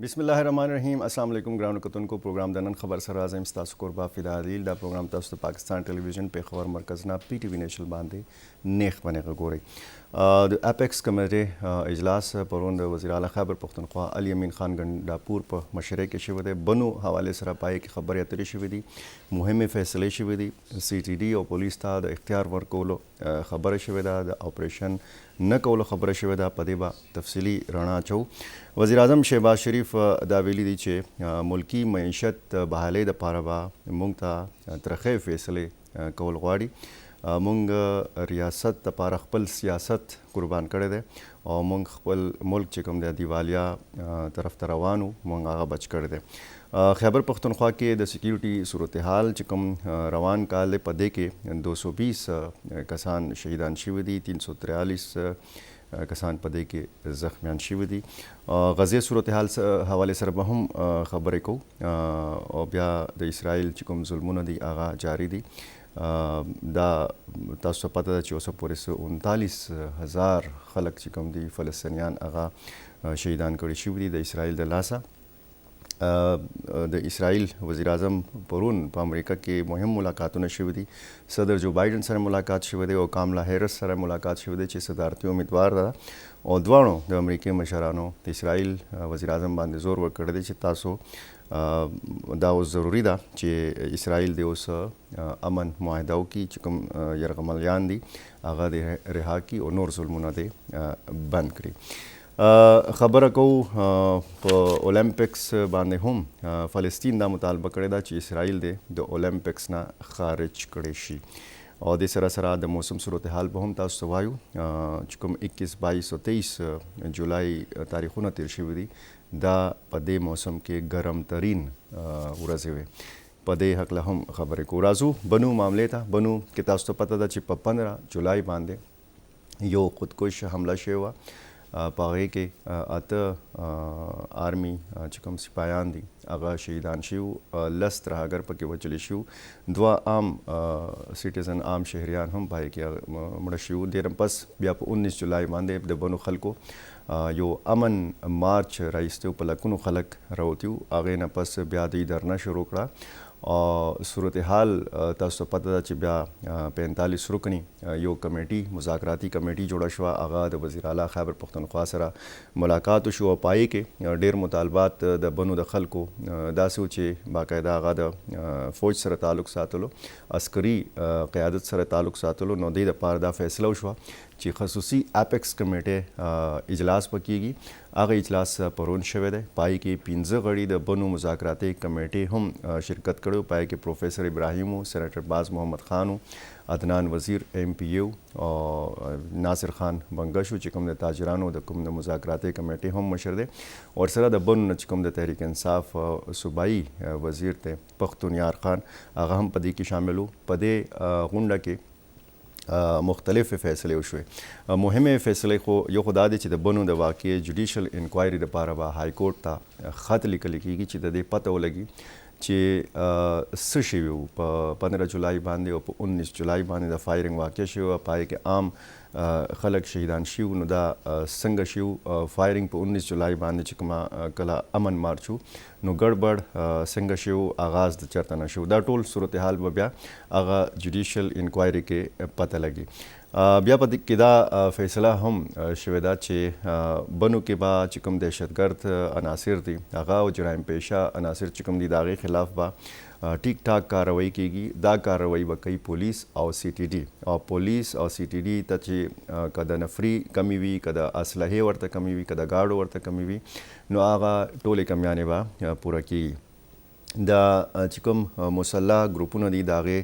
بسم الله الرحمن الرحیم. السلام علیکم ګرانو کتونکو، پروګرام د نن خبر سره راځم. ستاسو کوربه فدا عدیل. دا پروګرام تاسو د پاکستان ټلویزیون پیښور مرکز نه پی ټي وي نیشنل باندې نیغ په نیغه ګورئ. د اپیکس کمیټې اجلاس پرون د وزیر اعلی خیبر پښتونخوا علي امین خان ګنډاپور په مشرۍ کې شوی دی. بنو حوالې سره پای کې خبرې اترې شوې دي، مهمې فیصلې شوې دي. سی ټي ډي او پولیس ته د اختیار ورکولو خبره شوې ده، د اپریشن نه کولو خبره شوې ده، په دې به تفصیلي رڼا اچوو. وزیراعظم شهباز شریف دا ویلي دي چې ملکي معیشت بحالۍ دپاره به موږ ته ترخې فیصلې کول غواړي. موږ ریاست دپاره خپل سیاست قربان کړی دی او موږ خپل ملک چې کوم دی دیوالیا طرف ته روان وو، موږ هغه بچ کړی دی. خیبر پښتونخوا کې د سکیورټي صورتحال چې کوم روان کال دی، په دې کې 220 کسان شهیدان شوي دي، 343 کسان په دې کې زخمیان شوي دي. غزې صورتحال حوالې سره به هم خبرې کوو او بیا د اسرائیل چې کوم ظلمونه دي، هغه جاري دي. دا تاسو ته پته ده چې اوسه پورې څه 39,000 خلک چې کوم دي، فلسطینیان، هغه شهیدان کړي شوي دي د اسرائیل د لاسه. د اسرائیل وزیراعظم پرون په امریکا کې مهم ملاقاتونه شوي دي. صدر جو بایډن سره ملاقات شوی دی او کاملا هیرس سره ملاقات شوی دی چې صدارتي امیدوار ده، او دواړو د امریکې مشرانو د اسرائیل وزیراعظم باندې زور ورکړی دی چې تاسو دا اوس ضروري ده چې اسرائیل دی اوس امن معاهده وکړي، چې کوم یرغملیان دي هغه دې رها کړي او نور ظلمونه دې بند کړي. خبره کوو په اولمپکس باندې هم. فلسطین دا مطالبه کړې ده چې اسرائیل دې د اولمپکس نه خارج کړی شي. او د سره سره د موسم صورتحال به هم تاسو ته وایو چې کوم 21، 22 او 23 جولای تاریخونه تیر شوي دي، دا په دې موسم کې ګرم ترین ورځې وې، په دې هکله هم خبرې کوو. راځو بنو معاملې ته. بنو کې تاسو ته پته ده چې په 15 جولای باندې یو خودکش حمله شوې وه. په هغې کې اته آرمي چې کوم سپایان دي هغه شهیدان شوي وو، 10 ترهګر پکې وژل شوي وو، دوه عام citizen، عام شهریان هم په هغې کې مړه شوي وو. دې نه پس بیا په 19 جولای باندې د بنو خلکو یو امن مارچ راایستی و، په لکونو خلک راوتي وو. هغې نه پس بیا دوی درنه شروع کړه او صورتحال تاسو ته پته ده چې بیا 45 رکني یو کمیټي، مذاکراتي کمیټي جوړه شوه. هغه د وزیر اعلی خیبر پښتونخوا سره ملاقات وشو او پای کې ډیر مطالبات د بنو د خلکو داسې و چې باقاعده هغه د فوج سره تعلق ساتلو، عسکري قیادت سره تعلق ساتلو. نو دې دپاره دا فیصله وشوه چې خصوصي اپیکس کمیټې اجلاس به کیږي. هغه اجلاس پرون شوی دی. پای کې پنځه غړي د بنو مذاکراتي کمیټې هم شرکت کړی. پای کې پروفیسور ابراهیم و، سېنیټر باز محمد خان و، عدنان وزیر ایم پي یو او ناصر خان بنګش چې کوم د تاجرانو د کوم د مذاکراتي کمیټې هم مشر دی. ورسره د بنو نه چې کوم د تحریک انصاف صوبایي وزیر دی، پښتونیار خان، هغه هم په دې کې شامل و. په دې غونډه کې مختلفې فیصلې وشوې. مهمې فیصلې خو یو خو دا دی چې د بنو د واقعې جوډیشل انکوایري لپاره به های کورټ ته خط لیکل کېږي چې د دې پته ولګي چې څه شوي وو په 15 جولای باندې او په 19 جولای باندې د فایرینګ واقع شوی وه، په هغې کې عام خلک شهیدان شوي وو. نو دا څنګه شوي فایرینګ په 19 جولای باندې چې کومه کله امن مارچ و، نو ګړبړ څنګه شو، آغاز د چرته نه شو؟ دا ټول صورتحال به بیا هغه جوډیشل انکوایري کې پته لګي. بیا په دې کې دا فیصله هم شوې ده چې بنو کې به چې کوم دهشتګرد عناصر دي هغه او جرایم پیشه عناصر چې کوم دي، د هغې خلاف به ټیک ټاک کارروایي کیږي. دا کارروایي به کوي پولیس او سی ټي ډي، او پولیس او سی ټي ډي ته چې که د نفري کمی وي، که د اسلحې ورته کمی وي، که د ګاډو ورته کمی وي، نو هغه ټولې کمیانې به پوره کیږي. د چې کوم مسلح ګروپونه دي، د هغې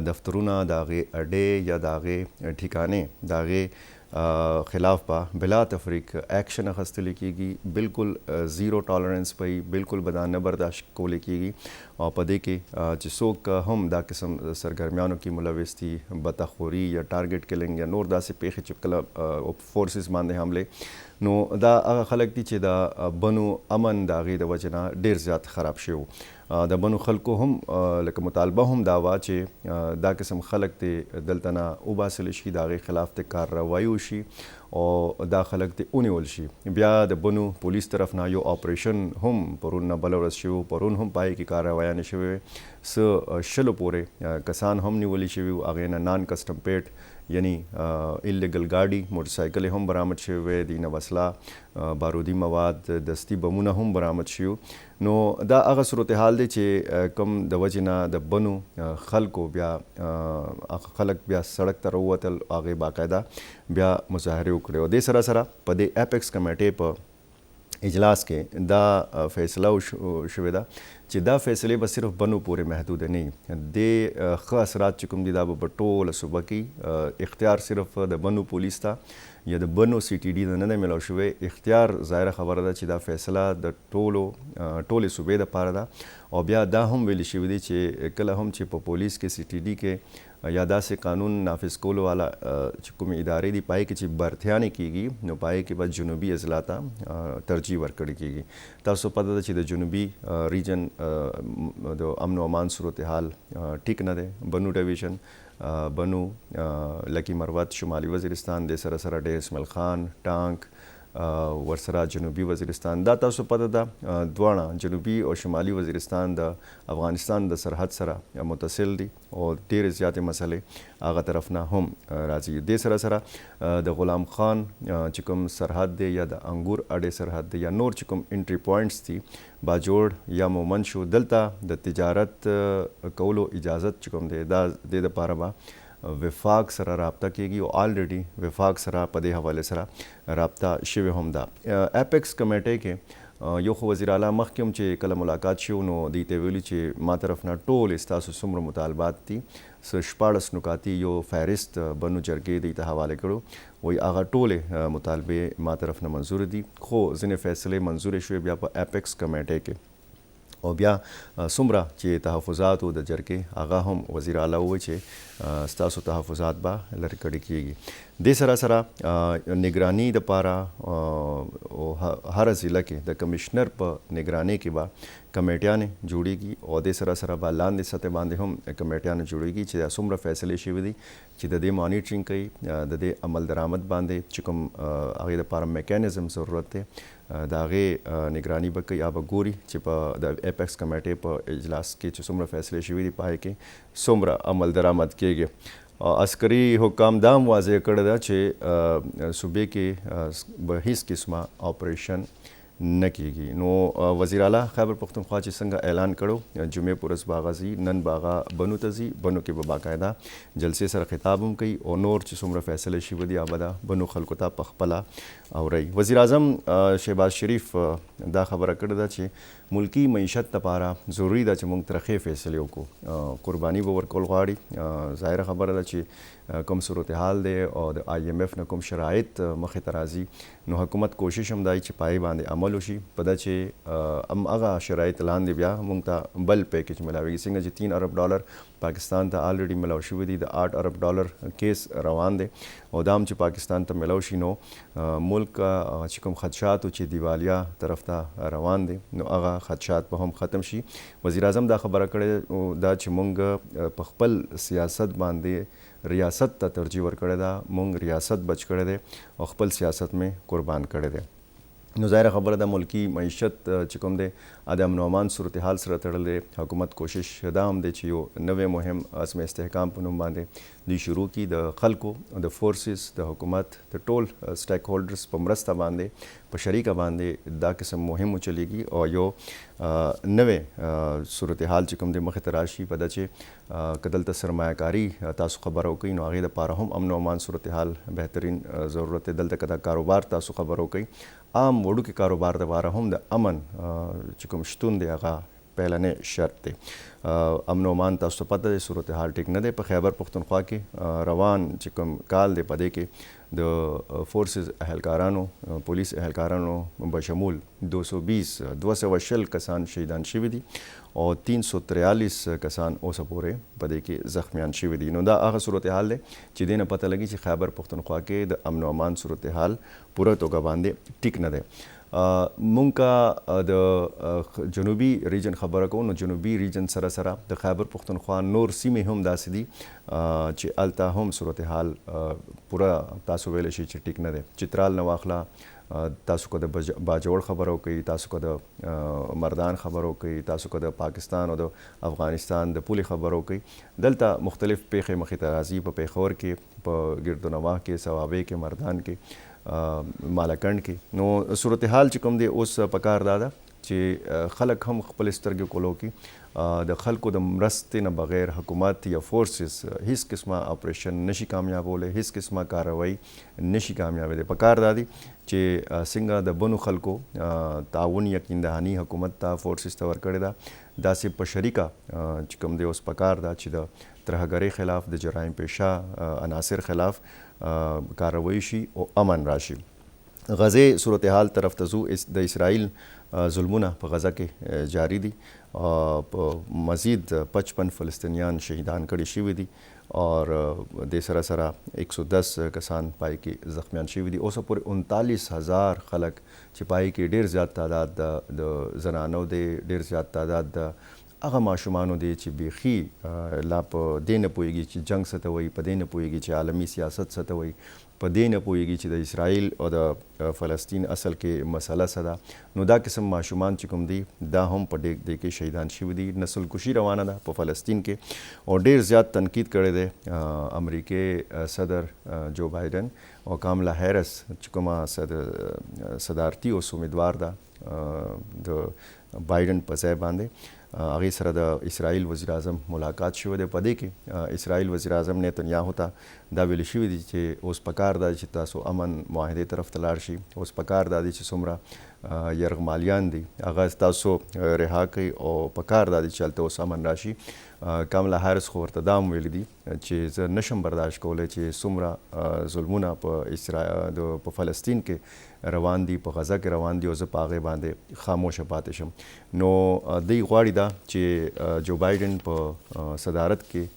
دفترونه، د هغې اډې یا د هغې ټھکانې، د هغې خلاف به بلا تفریق اکشن اخیستل کیږي. بالکل زیرو ټالرنس به وي، بالکل به دا نه برداشت کولی کیږي. او په دې کې چې څوک هم دا قسم سرګرمیانو کې ملوث دي، بتخوري یا ټارګټ کلینګ یا نور داسې پیښې چې کله فورسز باندې حمله، نو دا هغه خلک دي چې د بنو امن د هغې د وجې نه ډېر زیات خراب شوي وو. د بنو خلکو هم لکه مطالبه هم دا وه چې دا قسم خلک دې دلته نه وباسل شي، د هغې خلاف دې کارروایي وشي او دا خلک دې ونیول شي. بیا د بنو پولیس طرف نه یو آپریشن هم پرون نه بله ورځ شوی و، پرون هم په هغې کې کارروایانې شوې وې، څه شلو پورې کسان هم نیول شوي وو، هغې نه نان کسټم پیډ یعنی ایلیګل ګاډي، موټرسایکلې هم برآمد شوې وې، دې نه وسله، بارودي مواد، دستي بمونه هم برآمد شوي وو. نو دا هغه صورتحال دی چې کوم د وجې نه د بنو خلکو بیا هغه خلک بیا سړک ته راووتل، هغې باقاعده بیا مظاهرې وکړې او دې سره سره په دې اپیکس کمیټې په اجلاس کې دا فیصله شوې ده چې دا فیصلې به صرف بنو پورې محدود نه وي، دې ښه اثرات چې کوم دي دا به په ټوله صوبه کې اختیار صرف د بنو پولیس ته یا د بنو سی ټي ډي ته نه دی ملاو شوی. اختیار ظاهره خبره ده چې دا فیصله د ټولو ټولې صوبې دپاره ده او بیا دا هم ویل شوي دي چې کله هم چې په پولیس کې سی ټي ډي کې یا داسې قانون نافذ کولو والا چې کومې ادارې دي پای کې چې برتیانې کیږي نو پای کې به جنوبي اضلاع ته ترجیح ورکړل کیږي. تاسو پته ده چې د جنوبي ریجن د امن او امان صورتحال ټیک نه دی. بنو ډویژن، بنو، لکی مروت، شمالي وزیرستان، د سره سره ډیر اسماعیل خان، ټانک، ورسره جنوبي وزیرستان، دا تاسو پته ده دواړه جنوبي او شمالي وزیرستان د افغانستان د سرحد سره متصل دي او ډېرې زیاتې مسلې هغه طرف نه هم راځي. دې سره سره د غلام خان چې کوم سرحد دی یا د انګور اډې سرحد دی یا نور چې کوم انټری پوینټس دي، باجوړ یا مومند شو، دلته د تجارت کولو اجازت چې کوم دی دا دې دپاره به وفاق سره رابطه کیږي او آلریډي وفاق سره په دې حواله سره رابطه شوې هم ده. اپیکس کمیټې کې یو خو وزیر اعلی مخکې هم چې کله ملاقات شو نو دوی ته ویلي چې ما طرف نه ټولې ستاسو څومره مطالبات دي، څه 16 نکاتي یو فهرست بنو جرګې دوی ته حواله کړو، وایي هغه ټولې مطالبې ما طرف نه منظور دي، خو ځینې فیصلې منظورې شوې بیا په اپیکس کمیټې کې او بیا څومره چې تحفظات وو د جرګې هغه هم وزیر اعلی وویل چې ستاسو تحفظات به لرې کړي کیږي. دې سره سره نګراني دپاره هره ضلع کې د کمشنر په نګرانۍ کې به کمیټیانې جوړیږي او دې سره سره به لاندې سطح باندې هم کمیټیانې جوړیږي چې دا څومره فیصلې شوي دي چې د دې مانیټرینګ کوي، د دې عمل درآمد باندې چې کوم هغې دپاره میکانیزم ضرورت دی د هغې نګراني به کوي، هغه به ګوري چې په د اپیکس کمیټې په اجلاس کې چې څومره فیصلې شوي دي په هغې کې څومره عمل درآمد کیږي. عسکري حکام دا هم واضح کړې ده چې صوبې کې به هیڅ قسمه آپریشن نه کیږي. نو وزیر اعلی خیبر پښتونخوا چې څنګه اعلان کړو جمعې په ورځ به هغه ځي، نن به هغه بنو ته ځي، بنو کې به باقاعده جلسې سره خطاب هم کوي او نور چې څومره فیصلې شوي دي هغه به د بنو خلکو ته په خپله اوري. وزیر اعظم شهباز شریف دا خبره کړې ده چې ملکی معیشت لپاره ضروري ده چې موږ ترخې فیصلې وکړو، قرباني به ورکول غواړي. ظاهره خبره ده چې کوم صورتحال دی او د آی ایم اف نه کوم شرایط مخې ته راځي نو حکومت کوشش هم دی چې پای باندې عمل وشي، په دا چې هم هغه شرایط لاندې بیا موږ ته بل پیکج ملاویږي. څنګه چې 3 ارب ډالر پاکستان ته آلریډي ملاو شوي دي، د 8 ارب ډالر کیس روان دی او دا هم چې پاکستان ته ملاو شي نو ملک چې کوم خدشات چې دیوالیا طرف ته روان دی نو هغه خدشات به هم ختم شي. وزیر اعظم دا خبره کړې ده چې موږ په خپل سیاست باندې ریاست ته ترجیح ورکړې ده، موږ ریاست بچ کړی دی او خپل سیاست مې قربان کړی دی. نو ظاهره خبره ده ملکی معیشت چې کوم دی د امن و امان صورتحال سره تړلی دی. حکومت کوشش دا هم دی چې یو نوی مهم عزم استحکام په نوم باندې دوی شروع کړي، د خلکو، د فورسز، د حکومت، د ټول سټیک هولډرز په مرسته باندې په شریکه باندې دا قسم مهم وچلیږي او یو نوی صورتحال چې کوم دی مخې ته راشي. په دا چې که دلته سرمایه کاري تاسو خبره وکړئ نو هغې دپاره هم امن و امان صورتحال بهترین ضرورت دی. دلته که د کاروبار تاسو خبره وکړئ، عام وړوکي کاروبار دپاره هم د امن چې کوم شتون دی هغه پهلنی شرط دی. امن و امان تاسو ته پته دی صورتحال ټیک نه دی. په خیبر پښتونخوا کې روان چې کوم کال دی په دې کې د فورسز اهلکارانو، پولیس اهلکارانو بشمول 220، 220 کسان شهیدان شوي دي او 343 کسان اوسه پورې په دې کې زخمیان شوي دي. نو دا هغه صورتحال دی چې دې نه پته لګي چې خیبر پښتونخوا کې د امن او امان صورتحال پوره توګه باندې ټیک نه دی. مونږ که د جنوبي ریجن خبره کوو، نو جنوبي ریجن سره سره د خیبر پښتونخوا نور سیمې هم داسې دي چې هلته هم صورتحال پوره تاسو ویلی شئ چې ټیک نه دی. چترال نه واخله تاسو، که د باجوړ خبره وکړئ تاسو، که د مردان خبره وکړئ تاسو، که د پاکستان او د افغانستان د پولې خبره وکړئ، دلته مختلف پیښې مخې ته راځي. په پېښور کې، په ګردونواه کې، صوابۍ کې، مردان کې، مالاکنډ کې. نو صورتحال چې کوم دی اوس، پکار دا ده چې خلک هم خپل سترګې کولو کې. د خلکو د مرستې نه بغیر حکومت یا فورسز هیڅ قسمه اپریشن نشي کامیابولی، هیڅ قسمه کارروایی نشي کامیابېدی. پکار دا دی چې څنګه د بنو خلکو تعاون، یقین دهانی حکومت ته، فورسز ته ورکړې ده، داسې په شریکه چې کوم دی اوس پکار ده چې د ترهګرۍ خلاف، د جرایم پیشه عناصر خلاف کارروایی شي او امن راشي. غزې صورتحال طرف ته ځو. د اسرائیل ظلمونه په غزه کې جاری دي. په مزید 55 فلسطینیان شهیدان کړي شوي دي او د سره سره 110 کسان پای کې زخمیان شوي دي. اوسه پورې 39,000 خلک چې پای کې ډیر زیات تعداد د زنانو دی، ډیر زیات تعداد د هغه ماشومانو دی چې بیخي لا په دې نه پوهېږي چې جنګ څه ته وایي، په دې نه پوهېږي چې عالمي سیاست څه ته وایي، په دې نه پوهېږي چې د اسرائیل او د فلسطین اصل کې مسله څه ده. نو دا قسم ماشومان چې کوم دي، دا هم په دې کې شهیدان شوي دي. نسل کشي روانه ده په فلسطین کې او ډیر زیات تنقید کړی دی امریکې صدر جو بایډن او کاملا هیرس چې کومه صدارتي اوس امیدوار ده د بایډن په ځای باندې، هغې سره د اسرائیل وزیراعظم ملاقات شوی دی. په دې کې اسرائیل وزیراعظم نیتنیاهو ته دا ویل شوي دي چې اوس پکار ده چې تاسو امن معاهدې طرف ته لاړ شئ، اوس پکار ده چې څومره یرغمالیان دي هغه تاسو رها کړئ او پکار ده چې هلته اوس امن راشي. کاملا هاریس خو ورته دا هم ویلي دي چې زه نشم برداشت کولی چې څومره ظلمونه په فلسطین کې روان دي، په غزه کې روان دي او زه په هغې باندې خاموشه پاتې شم. نو دوی غواړي دا چې جو بایډن په صدارت کې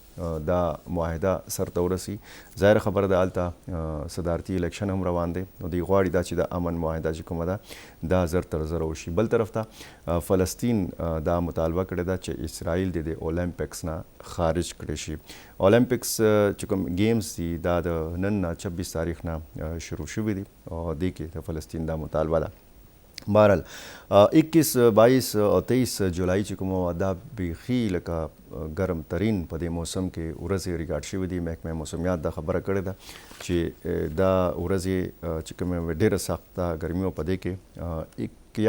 دا معاهده سرته ورسي. ظاهر خبره ده هلته صدارتي الیکشن هم روان دی، نو دوی غواړي دا چې د امن معاهده چې کومه ده دا زر تر زره وشي. بل طرف ته فلسطین دا مطالبه کړې ده چې اسرائیل دې د اولمپکس نه خارج کړی شي. اولمپکس چې کوم گیمز دي، دا د نن نه 26 تاریخ نه شروع شوي دي او دې کې د فلسطین دا مطالبه ده. بهرحال 21، 22 او 23 جولای چې کومه دا بیخي لکه ګرم ترین په دې موسم کې ورځې ریکارډ شوې دي. محکمه موسمیات دا خبره کړې ده چې دا ورځې چې کومه ډېره سخته ګرمي او په دې کې